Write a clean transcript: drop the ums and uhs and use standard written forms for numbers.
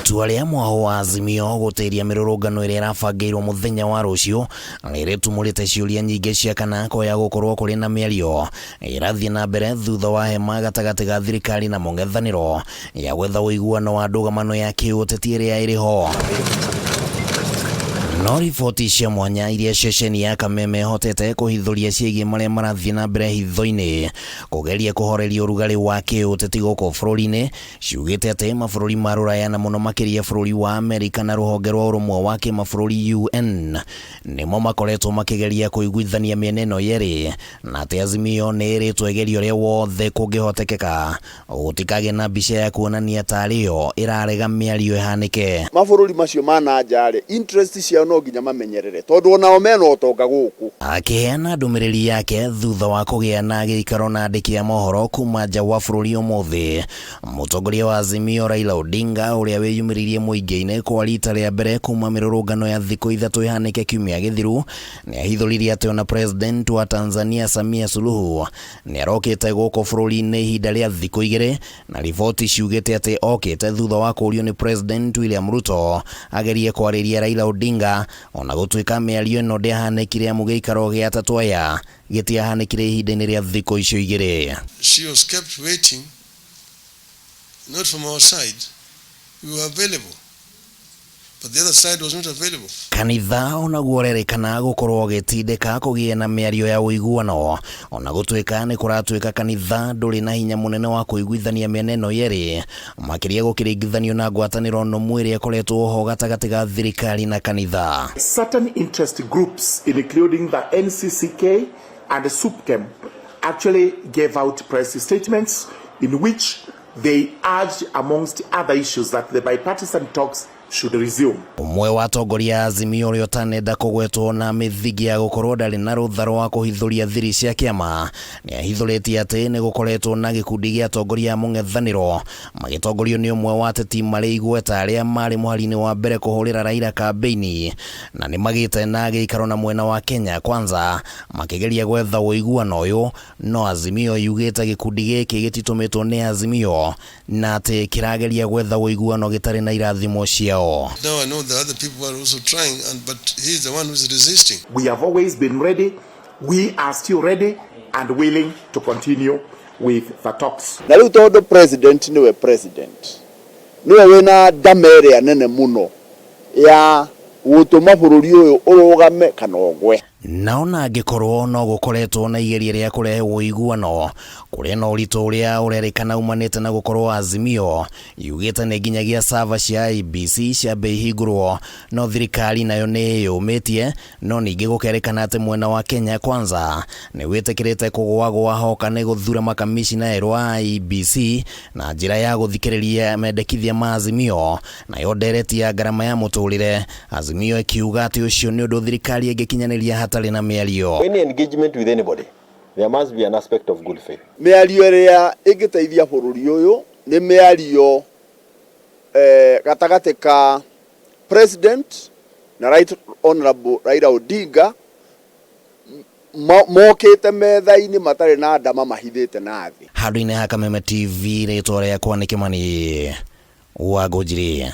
Itua rĩa mwaho wa Azimio gũtĩria mĩrũrũngano ĩrĩa ĩrabangĩirwo mũthenya wa rũciũ nĩrĩtumũrĩte ciũria nyingĩ cia kana kwaya gũkorwo kũrĩ na mĩario ĩrathiĩ na mbere thutha wa hema gatagatĩ ga thirikari na mũng'ethanĩro ya gwetha ũiguano wa ndũgamano ya kĩũteti ĩrĩa ĩrĩ ho. No riboti cia mwanya iria ceceni ya Kameme ĩhotete kũhithũria ciĩgiĩ marĩa marathiĩ na mbere hitho-inĩ kũgeria kũhoreria ũrugarĩ wa kĩũteti gũkũ bũrũri-inĩ ciugĩte atĩ mabũrũri ma rũraya na mũno makĩria bũrũri wa Amerika na rũhonge rwa ũrũmwe wa kĩmabũrũri UN nĩmo makoretwo makĩgeria kũiguithania mĩena ĩno yerĩ na atĩ Azimio nĩ ĩrĩtwo ĩgerie ũrĩa wothe kũngĩhotekeka gũtikagĩe na mbica ya kuonania tarĩ yo ĩrarega mĩario ĩhanĩke. Mabũrũri macio ma na nja rĩ, interest ciao no nginya mamenyerere tondũ onao mena ũtonga gũkũ. Akĩheana ndũmĩrĩri yake thutha wa kũgĩa na gĩikaro na andĩki a mohoro kuma nja wa bũrũri ũmũthĩ, mũtongoria wa Azimio Raila Odinga ũrĩa wĩyumĩririe mũingĩ-inĩ kwa rita rĩa mbere kuma mĩrũrũngano ya thikũ ithatũ ĩhanĩke kiumia gĩthiru, nĩahithũririe atĩ ona President wa Tanzania Samia Suluhu nĩarokĩte gũkũ bũrũri-inĩ ihinda rĩa thikũ igĩrĩ na riboti ciugĩte atĩ okĩte thutha wa kũũrio nĩ President William Ruto agerie kwarĩria Raila Odinga ona gũtuĩka mĩario ĩno ndĩahanĩkire amu gĩikaro gĩa atatũ aya gĩtiahanĩkire ihinda-inĩ rĩa thikũ icio igĩrĩ. She was kept waiting, not from our side, we were available, but the other side was not available. Kanitha onaguo ũrerĩkana gũkorwo ũgĩtindĩka kũgĩe na mĩario ya ũiguano ona gũtuĩka nĩ kũratuĩka kanitha ndũrĩ na hinya mũnene wa kũiguithania mĩena ĩno yerĩ makĩria gũkĩringithanio na ngwatanĩro nũmu ĩrĩa ĩkoretwo ho gatagatĩ ga thirikari na kanitha. Certain interest groups, including the NCCK and the SUPKEM, actually gave out press statements in which they urged, amongst other issues, that the bipartisan talks should resume. Ũmwe wa atongoria a Azimio ũrĩa ũtanenda kũgwetwo na mĩthingi ya gũkorwo ndarĩ na rũtha rwa kũhithũria thiri cia kĩama nĩahithũrĩtie atĩ nĩ gũkoretwo na gĩkundi gĩa atongoria a mũng'ethanĩro magĩtongorio nĩ ũmwe wa ateti marĩ igweta arĩa marĩ mũhari-inĩ wa mbere kũhũrĩra Raila kambĩini na nĩ magĩte na gĩikaro na mwena wa Kenya Kwanza makĩgeria gwetha ũiguano ũyũ no Azimio yugĩte gĩkundi gĩkĩ gĩtitũmĩtwo nĩ Azimio na atĩ kĩrageria gwetha ũiguano gĩtarĩ na irathimo ciao. Now I know the other people are also trying, but he's the one who's resisting. We have always been ready. We are still ready and willing to continue with the talks. Na rĩu tondũ president nĩwe president, nĩwe wĩna ndama ĩrĩa nene mũno ya gũtũma bũrũri ũyũ ũrũgame kana ũgwe. Na ona angĩkorwo no gũkoretwo na igeria rĩa kũrehe ũiguano kũrĩ na ũritũ ũrĩa ũrerĩkana umanĩte na gũkorwo Azimio yugĩte nĩ nginyagia server cia IEBC ciambe ihingũrwo no thirikari nayo nĩ ĩyũmĩtie no ningĩ gũkerĩkana atĩ mwena wa Kenya Kwanza nĩ wĩtĩkĩrĩte kũgũagũa hoka nĩ gũthura makamishina erũ a IEBC na njĩra ya gũthikĩrĩria mendekithia ma Azimio nayo ndereti ya ngarama ya mũtũrĩre Azimio ĩkiuga atĩ ũcio nĩ ũndũ thirikari ĩngĩkinyanĩria hatarĩ na mĩario. Any engagement with anybody, there must be an aspect of good faith. Mĩario ĩrĩa ĩngĩteithia bũrũri ũyũ nĩ mĩario gatagatĩ ka president na Right Honorable Raila Odinga mokĩte metha-inĩ matarĩ na ndama mahithĩte na thĩ. Handũ-inĩ ha Kameme TV rĩtwa rĩakwa nĩ Kĩmani wa Ngũnjiri.